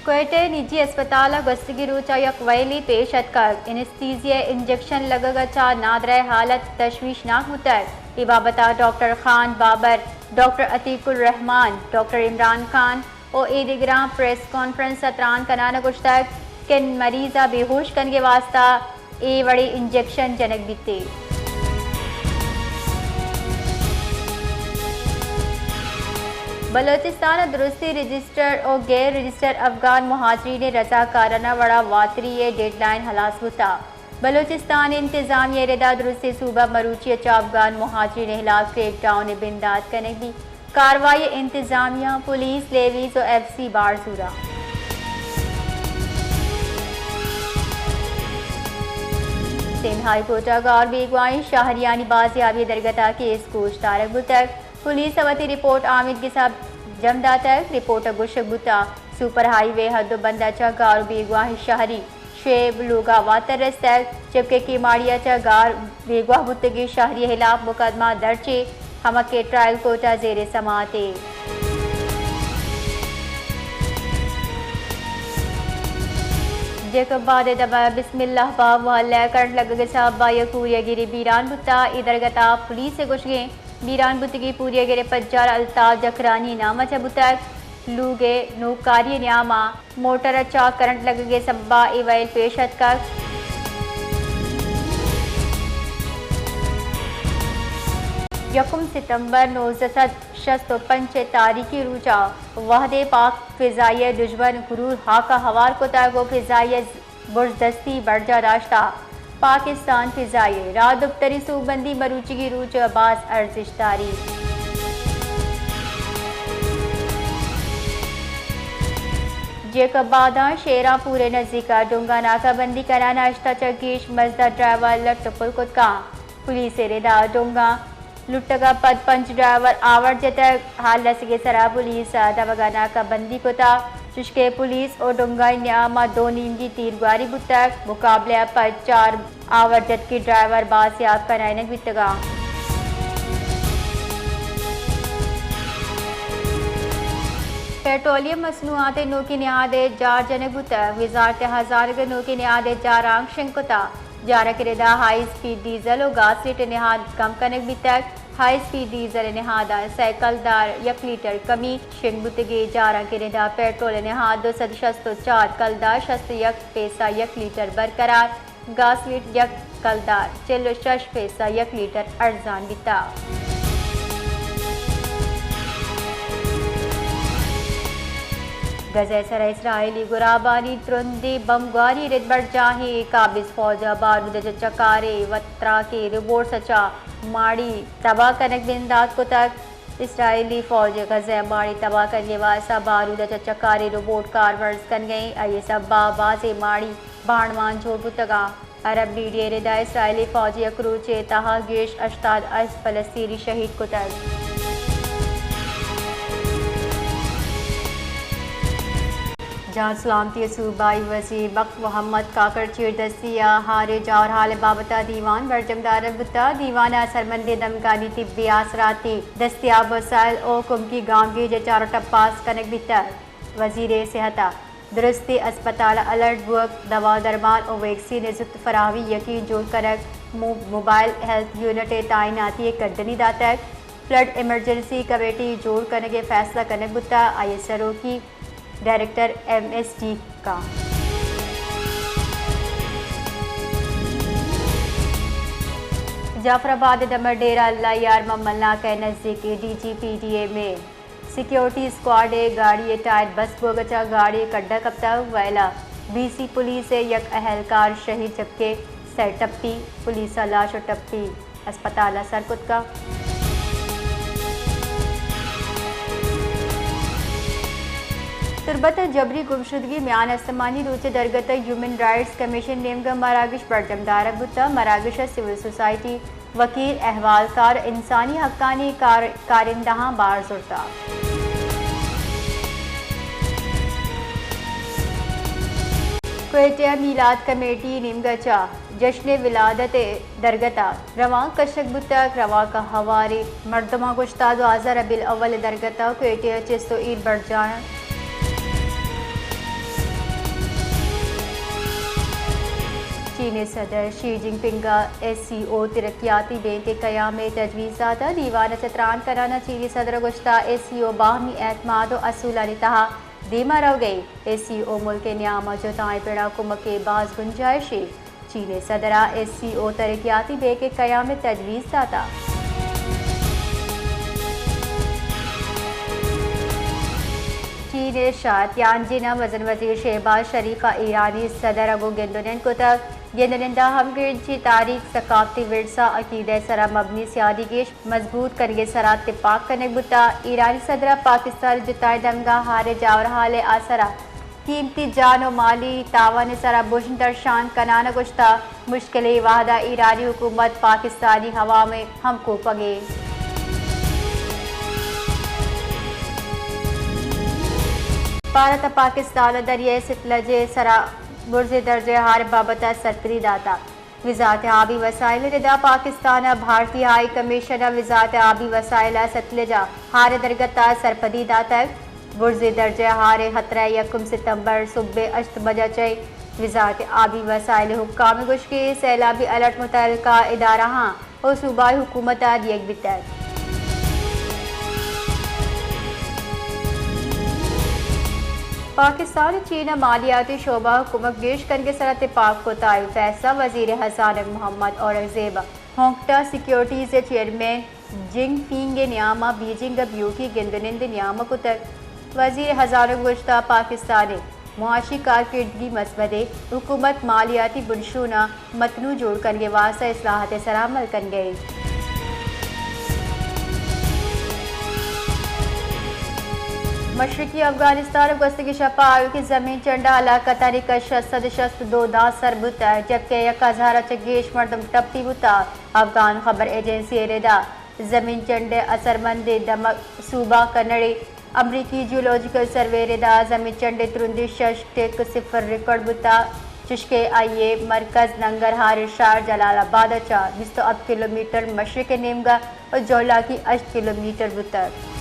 کوئٹہ ءِ نجی اسپتال ءَ گوستگیں روچ ءَ یک وئیلے پیش اتکگ۔ انستھیزیا انجکشن لگگ ءَ چہ نادراہ ءِ حالت تشویشناک بوتگ۔ اے بابت ءَ ڈاکٹر خان بابر، ڈاکٹر عتیق الرحمان، ڈاکٹر عمران خان ءُ اے دگراں پریس کانفرنس ءَ تران کنان ءَ گوشتگ کہ مریض ءَ بے ہوش کنگ ءِ واستہ اے وڑیں انجکشن جنگ بیت۔ بلوچستان ءَ درستیں رجسٹرڈ ءُ غیر رجسٹرڈ افغان مہاجرین ءِ رضاکارانہ وڑ ءَ واتری ءِ ڈیڈ لائن ہلاس بوتگ۔ بلوچستان ءِ انتظامیہ ءِ ردا درستیں صوبہ مروچی ءَ چہ افغان مہاجرین ءِ ہلاپ کریک ڈاؤن ءِ بندات کنگ بیت۔ کاروائی ءَ انتظامیہ، پولیس، لیویز ءُ ایف سی بار زوراں۔ سندھ ہائی کورٹ ءَ گار بیگواہیں شہریانی بازیابی ءِ درگت ءَ کیس گوشدارگ بوتگ۔ پولیس ءَ وتی رپورٹ آمیدگس ءَ جم داتگ۔ رپورٹ ءَ گوشگ بوتگ سپر ہائی وے حد ءُ بند ءَ چہ گار ءُ بیگواہیں شہری شعیب لوگ ءَ واتر رستگ، جبکہ کیماڑی ءَ چہ گار بیگواہ بوتگیں شہری ءِ ہلاپ مقدمہ درچ ایں، ہما کہ ٹرائل کورٹ ءَ زیر سماعت ایں۔ جیکب آباد ءِ دمگ بسم اللہ باغ محلہ ءَ کرنٹ لگگ ءِ سبب ءَ یک پوریاگرے بیران بوتگ۔ اے درگت ءَ پولیس ءِ گوشگ ایں بیران بوتگیں پوریاگرے ءِ پجار الطاف جکرانی ءِ نام ءَ چہ بوتگ۔ لوگ ءِ نوکاری ءِ نیام ءَ موٹر ءَ چہ کرنٹ لگگ ءِ سبب ءَ اے وئیل پیش اتکگ۔ یکم ستمبر نوزدہ سد شست ءُ پنچ ءِ تاریخی روچ ءَ وہدے پاک فضائیہ ءِ دژمن غرور ہاک ءَ ہوار کتگ ءُ فضائیہ ءِ برز دستی برجاہ داشتہ۔ پاکستان فضائیہ راہدپتری سوبمندی مروچیگیں روچ ءَ باز ارزشت داری۔ جیکب آباد ءَ شیران پور ءِ نزیک ءَ ڈونگ ءَ ناکہ بندی کنان ءَ ہشت ءَ چہ گیش مزد ءَ ڈرائیور لٹ ءُ پل کتگ اَنت۔ پولیس ءِ رد ءَ ڈونگ ءَ لٹگ ءَ پد پنچ ڈرائیور آورت جتگ۔ حال رسگ ءِ سرا پولیس ءَ دمگ ءَ ناکہ بندی کتگ، چوشکہ پولیس ءُ ڈونگ ءِ نیام ءَ دو نیمگی تیرگواری بوتگ۔ مقابلہ ءَ پد چار آورت جتگیں ڈرائیور بازیاب کنائینگ بیتگ اَنت۔ پیٹرولیم مصنوعات ءِ نوکیں نہاد ءِ جار جنگ بوتگ۔ وزارت ہزانگ ءَ نوکیں نہاد ءِ جار آنگ شنگ کتگ۔ جار ءِ کرا ہائی اسپیڈ ڈیزل ءُ گیس لیٹ ءِ نہاد کم کنگ بیتگ۔ ہائی اسپیڈ ڈیزل ءِ نہاد ءَ سئے کلدار یک لیٹر کمی، شنگ بوتگیں جار ءِ کرا پیٹرول ءِ نہاد دو سد شست ءُ چار کلدار شست ءُ یک پیسہ یک لیٹر برقرار، گیس لیٹ یک کلدار چل ءُ شش پیسہ یک لیٹر ارزان بیتگ۔ غزہ ءِ سرا اسرائیلی گرابانی ترندیں بمبگواری ءِ رد برجاہیں۔ قابض فوج ءَ بارود ءَ چہ چکاریں وتراکیں روبوٹس ءَ چہ ماڑی تباہ کنگ بندات کتگ۔ اسرائیلی فوج ءَ غزہ ءِ ماڑی تباہ کنگ ءِ واستہ بارود ءَ چہ چکاریں روبوٹ کارمرز کنگ ءَ اِنت۔ آئی ءِ سبب ءَ بازیں ماڑی بانڑ مان جوڑ بوتگ اَنت۔ عرب میڈیا ءِ ردا اسرائیلی فوج ءَ یک روچے ءِ تہا گیش ہشتاد ءُ ہشت فلسطینی شہید کتگ۔ جان سلامتی ءِ صوبائی وزیر بخت محمد کاکڑ ءِ چیردستی ءَ ہاریں جاورحال ءِ بابت ءَ دیوان برجم دارگ بوتگ۔ دیوان ءَ سرمندیں دمگانی طبی آسراتی دستیاب وسائل ءُ کمکی گامگیج ءِ چار ءُ ٹپاس کنگ بیتگ۔ وزیر صحت ءَ درستیں ہسپتال ءِ الرٹ بوگ، دوا درمان ءُ ویکسین ءِ زوت فراہمی یقین جوڑ کنگ، مو-، موبائل ہیلتھ یونٹ ءِ تعیناتی ءِ کڈنی داتگ۔ فلڈ ایمرجنسی کمیٹی جوڑ کنگ ءِ فیصلہ کنگ بوتگ، آئی ءِ سروکی ڈائریکٹر ایم ایس ڈی کا۔ جعفر آباد ءِ دمگ ڈیرہ اللہ یار مملناک ءِ نزیک D G P D M ءِ سیکیورٹی اسکواڈ ءِ گاڑی ءِ ٹائر بست بوگ ءَ چہ گاڑی ءِ کڈ ءَ کپتگ۔ وئیل ءَ بی سی پولیس ءِ یک اہلکار شہید، جبکہ سئے ٹپی پولیس ءَ لاش ءُ ٹپی ہسپتال ءَ سر کتگ۔ تربت ءَ جبری گمشدگی ءِ میان استمانی روچ ءِ درگت ءَ ہیومن رائٹس کمیشن ءِ نیمگ ءَ مراگش برجم دارگ بوتگ۔ مراگش ءَ سول سوسائٹی، وکیل، احوالکار ءُ انسانی حقانی کار-، کارندہاں بار زرتگ۔ کوئٹہ ءَ میلاد کمیٹی ءِ نیمگ ءَ چہ جشن ولادت ءِ درگت ءَ روانک کشگ بوتگ۔ روانک ءَ ہواریں مردماں گوشتگ، دوازدہ ربیع الاول ءِ درگت ءَ کوئٹہ ءَ چست ءُ ایر برجاہ اِنت۔ چین ءِ صدر شی جن پنگ ءَ ایس سی او ترقیاتی بینک ءِ قیام ءِ تجویز داتگ۔ دیوان ءَ چہ تران کنان ءَ چینی صدر ءَ گوشتگ، ایس سی او باہمی اعتماد ءُ اصولانی تہا دیما روگ ءَ اِنت۔ ایس سی او ملک ءِ نیام ءَ جتائیں پڑ ءَ کمک ءِ باز گنجائش اِنت۔ چین ءِ صدر ءَ ایس سی او ترقیاتی بینک ءِ قیام ءِ تجویز داتگ۔ چین ءِ شاہ تیانجین ءَ مزن وزیر شہباز شریف ءَ ایرانی صدر ءَ گوں گند ءُ نند کتگ۔ گند ءُ نند ءَ ہمگرنچی تاریخ، ثقافتی ورثہ، عقیدہ ءِ سرا مبنی سیادی گیش مضبوط کنگ ءِ سرا تپاک کنگ بوتگ۔ ایرانی صدر ءَ پاکستان ءِ جتائیں دمگاں ہار ءِ جاورحال ءِ آسرا قیمتی جان ءُ مالی تاوان ءِ سرا بژن درشان کنان ءَ گوشتگ، مشکل ءِ وہد ءَ ایرانی حکومت پاکستانی عوام ءِ ہمکوپگ اِنت۔ بھارت ءَ پاکستان ءَ دریائے ستلج ءِ سرا برزیں درجہ ہار ءِ بابت ءَ سرپدی داتگ۔ وزارت آبی وسائل ءِ ردا پاکستان ءَ بھارتی ہائی کمیشن ءَ وزارت آبی وسائل ءَ ستلج ءِ ہار ءِ درگت ءَ سرپدی داتگ۔ برزیں درجہ ہار ءِ خطرہ یکم ستمبر ءِ سہب ءِ ہشت بجہ ءَ چہ وزارت آبی وسائل ءِ حکام ءَ گوشت کہ سیلابی الرٹ متعلقہ ادارہاں ءُ صوبائی حکومت ءَ دیگ بیتگ۔ پاکستان ءَ چین ءَ مالیاتی شعبہ ءَ کمک گیش کنگ ءِ سرا تپاک کتگ۔ اے فیصلہ وزیر خزانہ محمد اورنگزیب ءَ ہونگٹا سیکورٹیز ءِ چیئرمین جنگ پینگ ءِ نیام ءَ بیجنگ ءَ بیوکی گند ءُ نند ءِ نیام ءَ کتگ۔ وزیر خزانہ ءَ گوشتگ، پاکستان ءِ معاشی کارکردگی مزمت اِنت، حکومت مالیاتی بنشون ءَ متنوع جوڑ کنگ ءِ واستہ اصلاحات ءِ سرا عمل کنگ ءَ اِنت۔ مشرقی افغانستان ءَ گوستگیں شپ ءَ آیوکیں زمین چنڈ ءَ ہلاکتانی کش شش سد ءُ شست ءُ دو داں سر بوتگ، جبکہ یک ہزار ءَ چہ گیش مردم ٹپی بوتگ۔ افغان خبر ایجنسی ءِ ردا زمین چنڈ ءِ اثرمندیں دمگ صوبہ کنڑ ءِ امریکی جیولوجیکل سروے ءِ ردا زمین چنڈ ءِ ترندی شش ٹک صفر ریکارڈ بوتگ، چشکہ آئی ءِ مرکز ننگرہار ءِ شہر جلال آباد ءَ چہ بیست ءُ ہپت کلومیٹر مشرق ءِ نیمگ ءَ ءُ جہلاکی ہشت کلومیٹر بوتگ۔